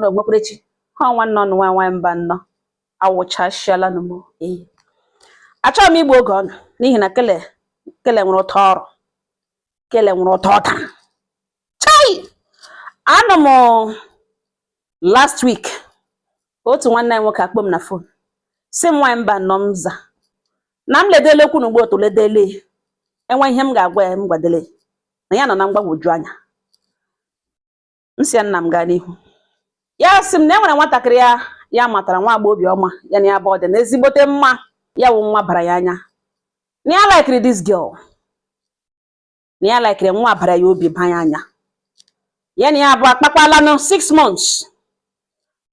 Na onwekwerechi ha nwanne ọnụ nwa nwaanyị mba nnọọ awụchasịala m. Ee, achọghị m igbu oge ọnụ n'ihi na kele kele nwere ụtọ ọrụ, kele nwere ụtọ ọta. Chai, anọ m last week, otu nwanne anyị nwoke akpọ m na phone, si m, "Nwaanyị mba nnọọ," m za na m ledele okwu n'ugbo otu ledele enwe ihe m ga-agwa ya, m gwadele na ya nọ na mgbagwoju anya. M si ya, "Nna m, gaa n'ihu." Ya sị m na e nwere nwatakịrị ya ya matara, nwa agbọghọ obiọma, ya na ya bụ ọ dị na ezigbote mma, ya wụ nwa bara ya anya, na ya likiri this girl, na ya likiri nwa bara ya obi banye anya. Ya na ya abụọ akpakwalanụ 6 months,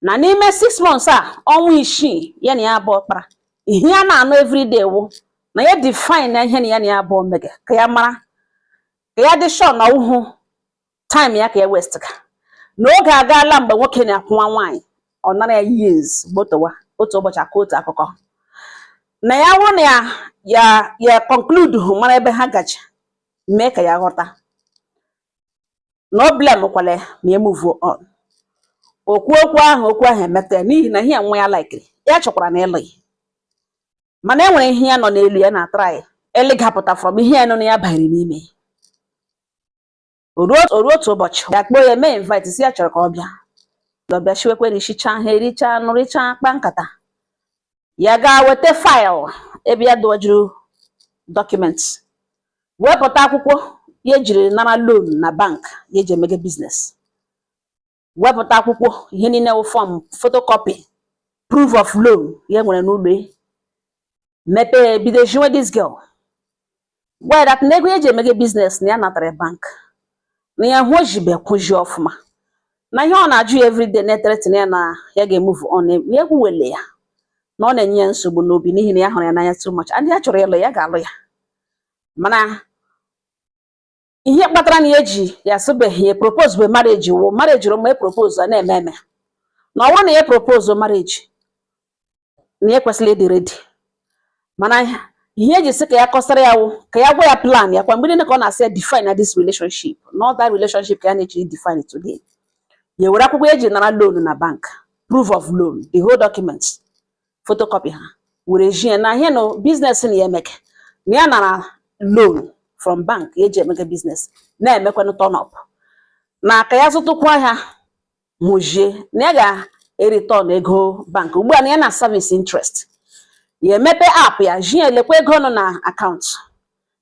na n'ime 6 months a, ọnwa 6, ya na ya abụọ kpara. Ihe ya na-anụ everyday wụ na ya define na ihe na ya na ya abụọ mege, ka ya mara, ka ya dị sure na ọwụhụ time ya ka ya waste, ka na oge agaala mgbe nwoke na-akwụnwa nwaanyị ọ nara ya years gbotowa otu ụbọchị akọ otu akụkọ. Na ya wụ na ya ya ya conclude hụ mara ebe ha gaji mee ka ya ghọta na o blame kwala ya ma ya move on. Okwu okwu ahụ, okwu ahụ emeta ya n'ihi na ihe nwa ya likiri, ya chọkwara na ịlụ ya, mana e nwere ihe ya nọ n'elu ya na try eligapụta from ihe ya nọ na ya banyere n'ime. O ruo otu ụbọchị, ya kpọọ ya, mee invite, si ya chọrọ ka ọ bịa. Ọ bịa, shiwekwe na ishicha ha, ericha, nụrịcha, kpa nkata. Ya gaa weta file ebe ya dọjuru document, wepụta akwụkwọ ya ejiri nara loan na bank ya eji emege business, wepụta akwụkwọ ihe niile wụ form, photocopy, proof of loan ya nwere n'ụlọ ya, mepee, bido jiwe this girl, gwa ya that na ego ya eji emege business na ya natara bank, na ya hụ ojibe kwụji ọfụma, na ihe ọ na-ajụ ya everyday na-ethreaten ya na ya ga-emove on, ya ekwuwele ya na ọ na-enye ya nsogbu n'obi n'ihi na ya hụrụ ya n'anya too much and ya chọrọ ịlụ ya, ga-alụ ya. Mana ihe kpatara na ya eji ya asịbeghị ya propose bụ marriage wụ marriage rụ ma e propose a na-eme eme, na ọ bụrụ na ya propose marriage, na ya ekwesịrị ịdị ready. Mana ihe eji sị ka ya kọsara ya wụ ka ya gwa ya plan ya kwa mgbe niile ka ọ na-asị ya define na this relationship, not that relationship ka ya na-echiri define today. Ya were akwụkwọ eji nara loan na bank, proof of loan, the whole documents, photocopy ha, were jie na ihe no business na ya emeke, na ya nara loan from bank ya eji emeke business na-emekwanụ turn up, na ka ya zụtụkwa ahịa mụjie, na ya ga-ereturn ego bank ugbu a, na ya na service interest. Ya emepe app ya, jie, lekwa ego nọ na account,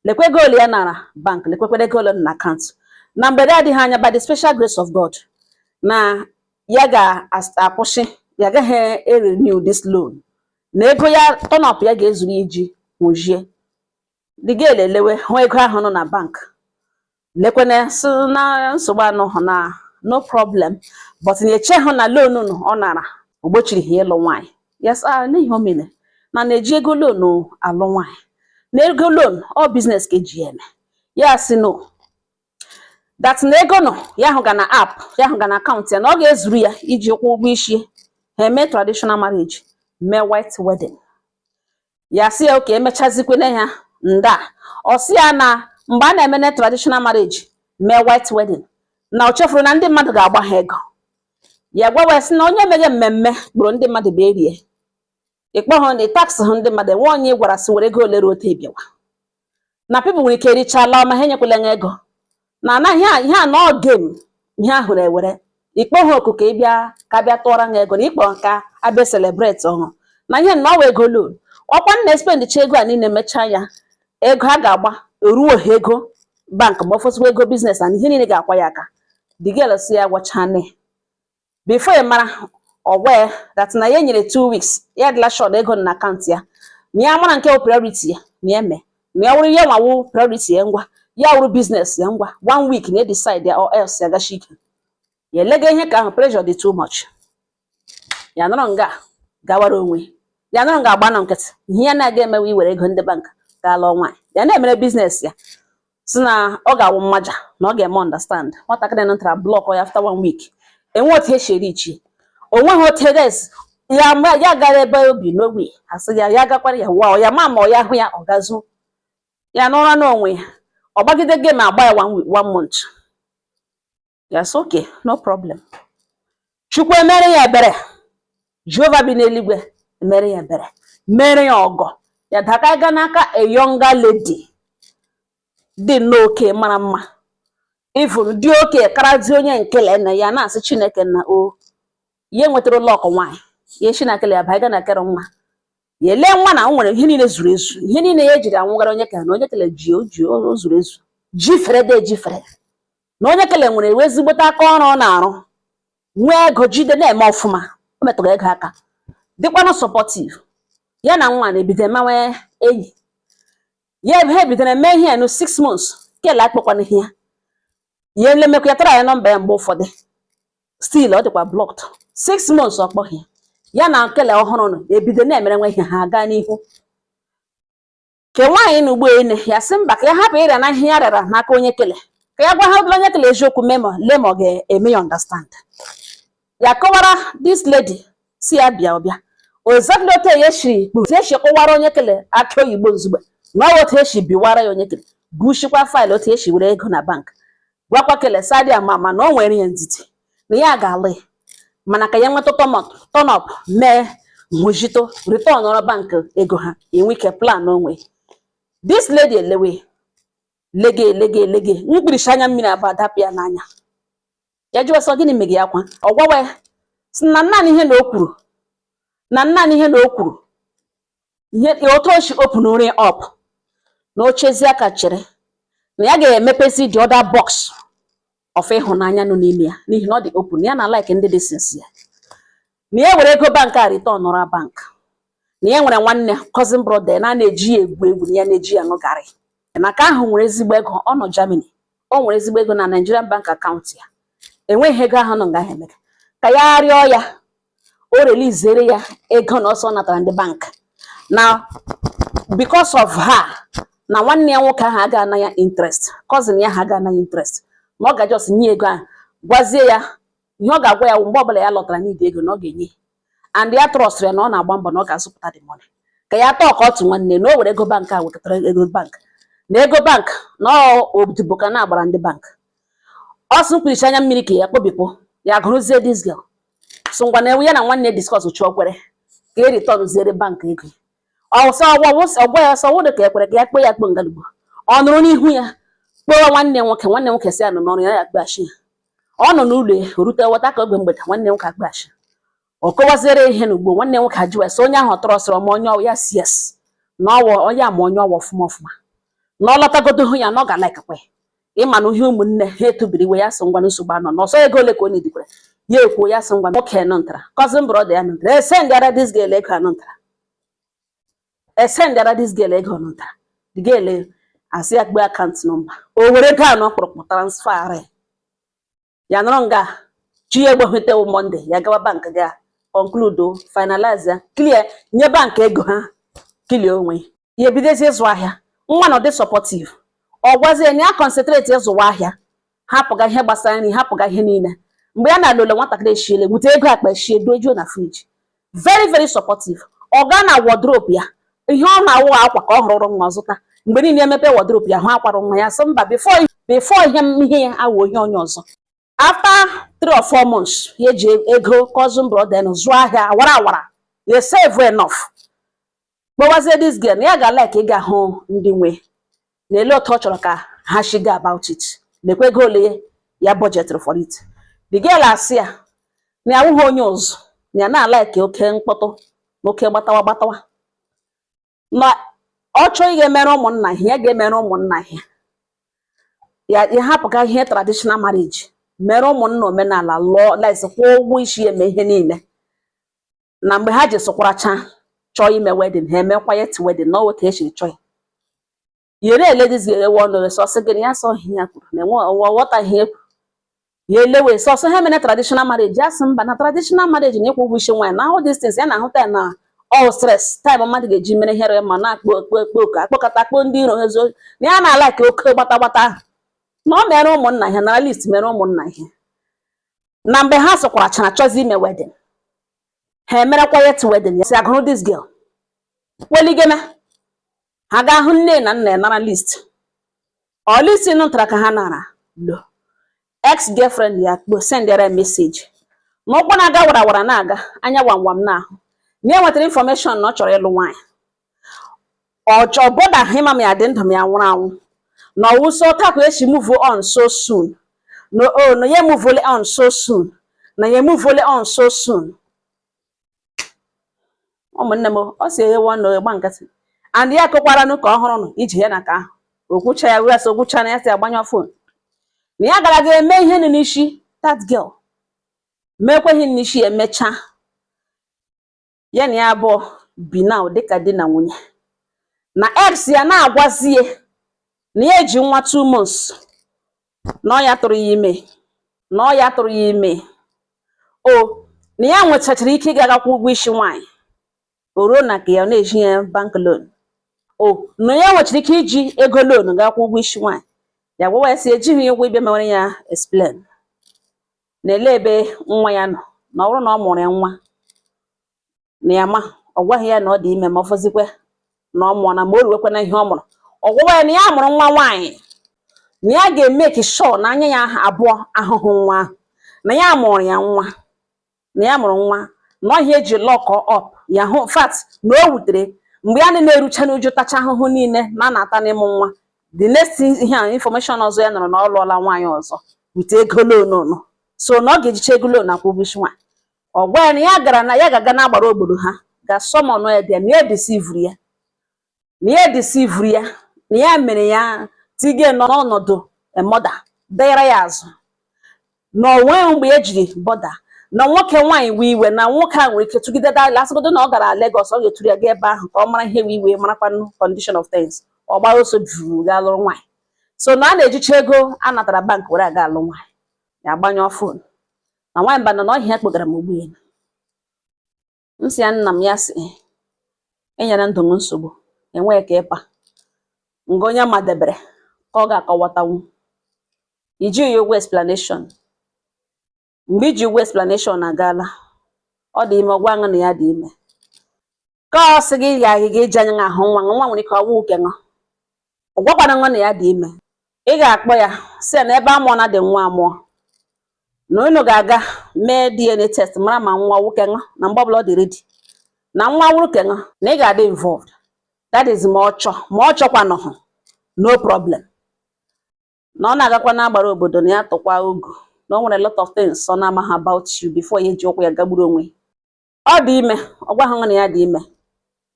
lekwa ego ole ya nara bank, lekwekwara ego ole nọ na account. Na mgbede adịghị anya, by the special grace of God, na ya ga-akwụsị, ya agaghị e-renew this loan, na ego ya turn up ya ga-ezuru iji nwụjie. The girl elewe hụ ego ahụ nọ na bank, lekwene, sị na nsogbu anọ hụ na no problem, but na eche hụ na loan nụ ọ nara o gbochiri ha ịlụ nwaanyị. Yes, ah, n'ihi o mere na na-eji ego loan alụ nwaanyị, na ego loan ọ business ka eji ya eme. Ya sị no, that na ego nọ ya hụ ga na app ya, hụ ga na account ya, na ọ ga-ezuru ya iji kwụ ụgwọ isi ha, eme traditional marriage, mee white wedding. Ya sị ya oke emechazikwene ya nda. Ọ sị ya na mgbe a na-eme na traditional marriage, mee white wedding, na o chefuru na ndị mmadụ ga-agba ha ego. Ya gwawa sị na onye meghe mmemme kpụrụ ndị mmadụ bịa erie ịkpọ ha na tax hụ ndị mmadụ, enwe onye gwara sị were ego ole ruo ote bịawa, na people nwere ike richala ma ha enyekwala ha ego, na anaghị ihe a nọ game ihe ahụ na-ewere ikpọ ha oku ka ị bịa, ka bịa tụọrọ ha ego na ịkpọ ka abịa celebrate ọhụ, na ihe na ọwa ego loan ọkwa nna spendicha ego a niile mechaa ya, ego a ga-agba eruo ha, ego bank ma ọ fọsịkwa ego business na ihe niile ga-akwa ya aka. The girl si ya gwachane before ya mara, ọ gwa ya that na ya nyere 2 weeks, ya adịla sure na ego nọ na account ya, na ya mara nke bụ priority ya, na ya eme, na ya wụrụ ya nwawu priority ya, ngwa, ya wụrụ business ya, ngwa, one week na ya decide ya or else ya gashi ike ya elega ihe ka ahụ. Pressure dị too much. Ya nọrọ nga gawara onwe ya, nọrọ nga agba nọ nkịtị. Ihe ya na-aga emewe iwere ego ndị bank gaa lụọ nwaanyị, ya na-emere business ya, si na ọ ga-awụ mmaja na ọ ga-eme understand. Nwatakịrị nọtara block ya after one week, enwe otu esi eri ichi, onweghị otu ego ya mgbe ya gara ebe obi n'ogbe, asị ya ya gakwara ya wa ya ma ma ọ ya hụ ya, ọ gazu ya n'ụra n'onwe ya, ọ gbagide game agba ya one week, one month. Ya sị okay, no problem. Chukwu emere ya ebere, Jehova bi n'eluigwe emere ya ebere, mere ya ọgọ, ya daka ga n'aka a younger lady dị nnọọ oke mara mma, ifuru dị oke karazi onye nkele na ya na-asị Chineke na o ya nwetara ụlọ ọkụ nwaanyị ya esi na kele ya baiga na kere nwa ya ele nwa na o nwere ihe niile zuru ezu, ihe niile ya ejiri anwụgara onye kele na onye kele ji o ji o zuru ezu, ji fere de ji fere na onye kele nwere ewe ezigbote aka ọrụ ọ na-arụ, nwee ego jide na-eme ọfụma, o metụrụ ego aka, dịkwanụ supportive. Ya na nwa na-ebido emewe enyi ya, ebe ha bidoro eme ihe ya nụ 6 months kele akpọkwana ihe ya ya elemekwa ya tara ya nọmba ya mgbe ụfọdụ, still ọ dịkwa blocked. 6 months ọ kpọghị ya. Ya na nkele ọhụrụ nọ ebido na-emere nwa ihe ha gaa n'ihu ke nwaanyị na ugbo ene ya sị mba, ka ya hapụ ịrịa na ihe ya rịara n'aka onye kele, ka ya gwa ha ọbụla onye kele eziokwu mee ma lee ma ọ ga-eme ya understand. Ya kọwara this lady si ya bịa, ọbịa exactly otu ya esi otu esi kọwara onye kele akị oyibo nzugbe na ọ otu esi biwara ya onye kele, gushikwa file otu esi were ego na bank, gwakwa kele sadi ama ama na o nwere ya ndidi na ya ga-alụ ya, mana ka ya nweta turn up mee nwụjito return ọrụ bank ego ha enwe ike plan onwe. This lady elewe lege lege lege mkpirisi anya mmiri abụọ adapụ ya n'anya. Ya jụọ sọ gịnị mege ya akwa, ọ gwawa ya sị na naanị ihe na o kwuru, na naanị ihe na o kwuru ihe otu o si open ri up na ochezie aka chere na ya ga-emepezi the other box of ịhụnanya nọ n'ime ya, n'ihi na ọ dị open, ya na like ndị dị sincere, na ya were ego bank a return nọrọ bank, na ya nwere nwanne cousin brother na na-eji ya egwu egwu, na ya na-eji ya ṅụ garị, maka ahụ nwere ezigbo ego, ọ nọ Germany, o nwere ezigbo ego na Nigerian bank account ya, enweghị ego ahụ nọ nga ahụ emeka ka ya rịọ ya o releasere ya ego na ọsọ ọ natara ndị bank na because of her na nwanne ya nwoke ahụ aga ana ya interest, cousin ya ha aga ana ya interest, na ọ ga just nye ego ahụ, gwazie ya ihe ọ ga-agwa ya mgbe ọbụla ya lọtara n'ide ego na ọ ga-enye, and ya trust ya na ọ na-agba mbọ na ọ ga-azụpụta the money, ka ya tọọ ka otu nwanne na o were ego bank a wekọtara ego bank na ego bank na odibo ka na-agbara ndị bank. Ọ sị mkpirisi anya mmiri ka ya kpobipụ ya gụrụzie this girl so ngwa na ewu ya na nwanne discuss chụọ kwere ka e return ziere bank ego. Ọsọ ọgwa ya ọsọ wụdụ ka ekwere ka ya kpee ya kpo ngalugbo, ọ nụrụ n'ihu ya kpọọ nwanne nwoke, nwanne nwoke si ya nọ n'ọrụ ya, ya kpeghachi ya, ọ nọ n'ụlọ ya o rute weta ka oge mgbede nwanne nwoke akpeghachi, ọ kọwaziere ihe n'ugbo, nwanne nwoke ajụwa sị onye ahụ tọrọ sịrị ọma onye ọwụ ya si yes na ọwụ onye ama onye ọwụ ọfụma ọfụma na ọ lọtagodo hụ ya na ọ ga-alaikakwa ya, ịma na ihe ụmụnne ha etubiri iwe ya sị ngwa nsogbu anọ na ọsọ ego ole ka ọ na-edikwara ya ekwuo ya sị ngwa nwoke nọ ntara cousin brother ya nọ ntara esendịara this girl ego anọ ntara, esendịara this girl ego nọ ntara, the girl asị ya kpee account number, o were ego anọ kpụrụkpụ transfer ya nọrọ nga chi ya egbehutewo Monday ya gawa bank ga conclude finalize ya clear nye bank ego ha kilie onwe ya, ebidozie ịzụ ahịa. Nwa na ọ dị supportive, ọ gwazie na ya concentrate ịzụwa ahịa, hapụga ihe gbasara nri, hapụga ihe niile. Mgbe ya na-alụle nwatakịrị eshiele wute ego akpa eshie dojuo na fridge, very very supportive. Ọ gaa na wardrobe ya, ihe ọ na-awụ akwa ka ọ hụrụ nwa zụta, mgbe niile emepe wardrobe ya hụ akwara nwa ya sị mba before ihe ihe ya awụ ihe onye ọzọ. After 3 or 4 months ya eji ego cousin brother nụ zụọ ahịa awara awara, ya save enough, kpọwazie this girl na ya ga like ịga hụ ndị nwe na ele otu ọ chọrọ ka ha shiga about it, lekwa ego ole ya budget for it. The girl asị ya na ya awụghị onye ụzụ, na ya na-alike oke mkpọtụ na oke gbatawa gbatawa, na ọ chọọ ị ga-emere ụmụnna ihe ya ga-emere ụmụnna ihe ya, ya hapụga ihe traditional marriage, mere ụmụnna omenala, lụọ like kwụọ ụgwọ isi, eme ihe niile, na mgbe ha ji sụkwaracha chọọ ime wedding ha eme quiet wedding na ọ otu esiri chọọ ya. Yere eledizi ewe ọnụ sọsị gịnị ya sọ ihe ya kwuru na enwe ọghọta ihe kwuru ya elewe sọsọ ha mere traditional marriage, ya sị mba na traditional marriage na ịkwụ ụgwọ isi nwaanyị na all these things ya na-ahụta ya na all stress time mmadụ ga-eji mere here ma na-akpọ ekpo ekpo oku akpọkọta akpọ ndị iro ezo, na ya na-ala ka oke gbata gbata ahụ na ọ mere ụmụnna ihe na list mere ụmụnna ihe. Na mgbe ha sọkwara chara chọzi ime wedding ha emere quiet wedding, ya si agụrụ this girl weligeme ha ga-ahụ nne na nna ya nara list, ọ list nụtara ka ha nara lo ex girlfriend ya kpo sendere message. Na ụkwụ na-aga warawara na-aga anya wamwam na-ahụ na ya nwetara information na ọ chọrọ ịlụ nwaanyị. Ọ chọ bother ịma ma ya dị ndụ ma ya nwụrụ anwụ, na ọwụsọ ka esi move on so soon, na o na ya move on so soon, na ya move on so soon. Ụmụnne m, ọ si eghewe ọnụ gba nkịtị, and ya akọkwaranụ ka ọ hụrụ nụ ije ya na ka ahụ okwucha ya wee sị okwucha na ya si agbanyụ phone, na ya gara ga eme ihe nụ n'isi that girl, mekwa ihe n'isi ya. Emechaa, ya na ya abụọ bi now dịka di na nwunye, na ex ya na-agwazie na ya eji nwa 2 months, na ọ ya tụrụ ya ime, na ọ ya tụrụ ya ime, o na ya nwetachara ike ịga gakwa ụgwọ isi nwaanyị. O ruo na ka ya ọ na-eji ya bank loan, o na ya nwechara ike iji ego loan gakwa ụgwọ isi nwaanyị. Ya gwawa ya si ejighị ya ụgwọ ịbịa mewere ya explain na ele ebe nwa ya nọ, na ọ bụrụ na ọ mụrụ ya nwa na ya ma ọ gwaghị ya na ọ dị ime, ma ọ fọzikwe na ọ mụọ na ma o ruwekwa na ihe ọ mụrụ. Ọ gwawa ya na ya mụrụ nwa nwaanyị, na ya ga-emeki sure na anya ya abụọ ahụhụ nwa ahụ, na ya mụrụ ya nwa, na ya mụrụ nwa, na ọhịa eji lock up ya hụ fat, na o wutere mgbe ya na-erucha n'uju tacha ahụhụ niile na a na-ata n'ịmụ nwa. The next ihe a, information ọzọ ya nọrọ na ọ lụọla nwaanyị ọzọ wute ego loan nọ, so na ọ ga-ejicha ego loan akwụ ụgwọ isi nwaanyị. Ọ gwa ya na ya gara na ya ga-aga na-agbara obodo ha ga summon ya bịa, na ya deceived ya, na ya deceived ya, na ya mere ya tige n'ọnọdụ mother dịra ya azụ, na o nweghị mgbe e jiri bother na nwoke nwaanyị wee iwe, na nwoke a nwere ike tụgide dala asịgodo na ọ gara Lagos, ọ ga-eturu ya gaa ebe ahụ ka ọ mara ihe wee iwe, marakwanụ condition of things. Ọ gbara ọsọ juru gaa lụrụ nwaanyị, so na a na-ejicha ego a natara bank were aga alụ nwaanyị. Ya agbanyụọ phone na nwaanyị bana na ọhịa kpogara m ugbu ya. M sị ya, nna m, ya sị enyere ndụ m nsogbu enweghị ka ịpa nga onye madebere ka ọ ga-akọwatanwu. Ijighị ụgwọ explanation, mgbe iji ụgwọ explanation agaala, ọ dị ime, ọgwa aṅụ na ya dị ime, ka ọ sị gị ga ga eji anya ahụ nwa nwa nwere ike ọwụ uke ṅụ. Ọ gwakwana nwa na ya dị ime. Ị ga-akpọ ya si ya na ebe amụọ na dị nwa amụọ, na unu ga-aga mee DNA test mara ma nwa nwoke ṅụ, na mgbe ọbụla ọ dị ready na nwa nwoke ṅụ, na ị ga-adị involved. That is, ma ọ chọọ ma ọ chọkwanụhụ, no problem. Na ọ na-agakwa n'agbara obodo na ya tụkwa ogu, na o nwere a lot of things ọ na-amaghị about you before ya eji ụkwụ ya gagburu onwe. Ọ dị ime, ọ gwaghị na ya dị ime.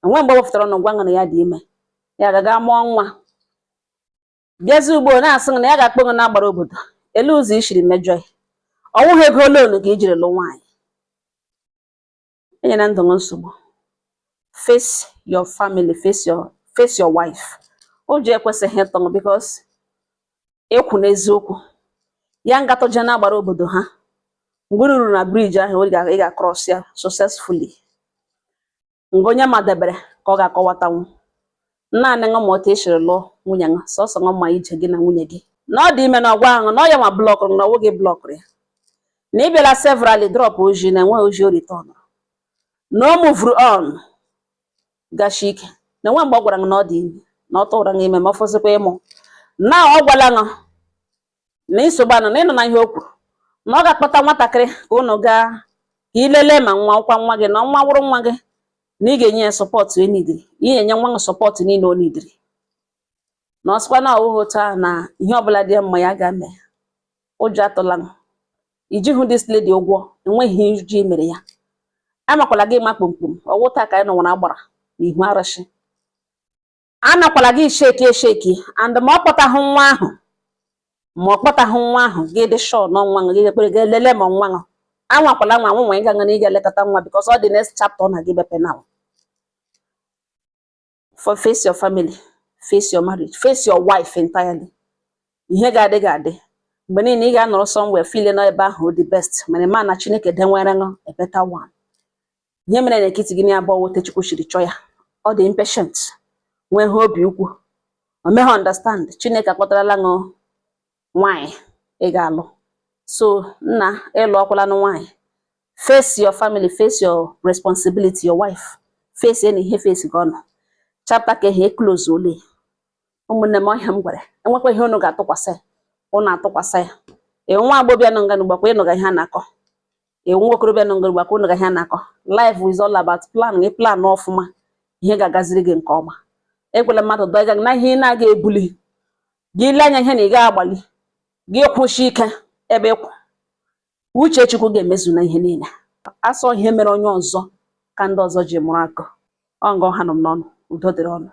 Enwe mgbe ọ wepụtara ọnụ gwa na ya dị ime. Ya gaga mụọ nwa, bịazi ugbo na-asị na ya ga-akpọ gị n'agbara obodo. Ele ụzọ i siri mejọ ya? Ọ wụghị ego loan ka i jiri lụ nwaanyị. Enyere ndụ m nsogbu. Face your family, face your wife. Ụjọ ekwesịghị ịtụ m because ịkwụ n'eziokwu. Ya ngatọje na-agbara obodo ha, mgbe ị ruru na bridge ahụ, ị ga-cross ya successfully. Nga onye madebere ka ọ ga-akọwatanwu. Naanị ṅụ ma otu ị siri lụọ nwunye ṅụ, sọsọ ṅụ ma ije gị na nwunye gị, na ọ dị ime, na ọgwa ahụ na ọ ya nwa blockụrụ, na ọwụ gị blockụrụ ya, na ị bịala severally drop ozi na enweghị ozi o return, na o movuru on gashi ike, na enwe mgbe ọ gwara ṅụ na ọ dị ime, na ọ tụrụ ṅụ ime, ma ọ fọzikwa ịmụ na ọ gwala ṅụ na nsogbu anọ na ịnọ na ihe o kwuru, na ọ ga-akpọta nwatakịrị ka unu gaa ka ilele ma nwa ọkwa nwa gị, na nwa wụrụ nwa gị, na ị ga-enye ya support e nidiri, ị ga-enye nwa gị support niile o nidiri, na ọ sịkwa na ọwụghị otu ahụ, na ihe ọbụla dị mma ya ga-eme. Ụjọ atụla m iji hụ this lady ụgwọ, enweghị iji mere ya. Amakwala gị ma kpumkpum ọwụ taa ka anyị nọwara agbara n'ihu arụsị. Anakwala gị shake eshake and ma ọ kpọtahụ nwa ahụ, ma ọ kpọtahụ nwa ahụ, gị dị sure na nwa gị ekpere gị lele ma nwa gị. Anwakwala nwa nwa ị ga na ị ga-elekọta nwa because ọ dị next chapter ọ na gị bepe now. For face your family, face your marriage, face your wife entirely. Ihe ga-adị ga-adị. Mgbe niile ị ga-anọrọ somewhere feel nọ ebe ahụ the best, mana ma na Chineke denwere ṅụ a better one. Ihe mere n'etiti gị na abụọ wote Chukwu siri chọọ ya. Ọ dị impatient, nwee ha obi ukwu, o meghe understand. Chineke akpọtarala ṅụ nwaanyị ị ga-alụ, so nna ịlụ ọkwala nụ nwaanyị. Face your family, face your responsibility, your wife. Face ya na ihe face gị ọnụ chapter ka ihe close ole. Ụmụnne m, ọhịa m gwara enwekwa ihe unu ga-atụkwasị ya, unu atụkwasị ya. Ee, nwa agbọbịa nọ nga n'ugbakwa ịnụga ihe a na-akọ. Ewu nwa okorobịa nọ ngorogba ka unu ga ihe na-akọ. Life is all about plan. Gị plan ọfụma, ihe ga-agaziri gị nke ọma. Ekwela mmadụ dọọ gị na ihe ị na-aga ebuli gị. Ile anya ihe na ị ga-agbalị gị, kwụshi ike ebe ịkwụ. Uche Chukwu ga-emezu na ihe niile. Asọ ihe mere onye ọzọ ka ndị ọzọ ji mụrụ akọ. Ọ ngọ ha nọ m n'ọnụ. Udo dịrị ọnụ.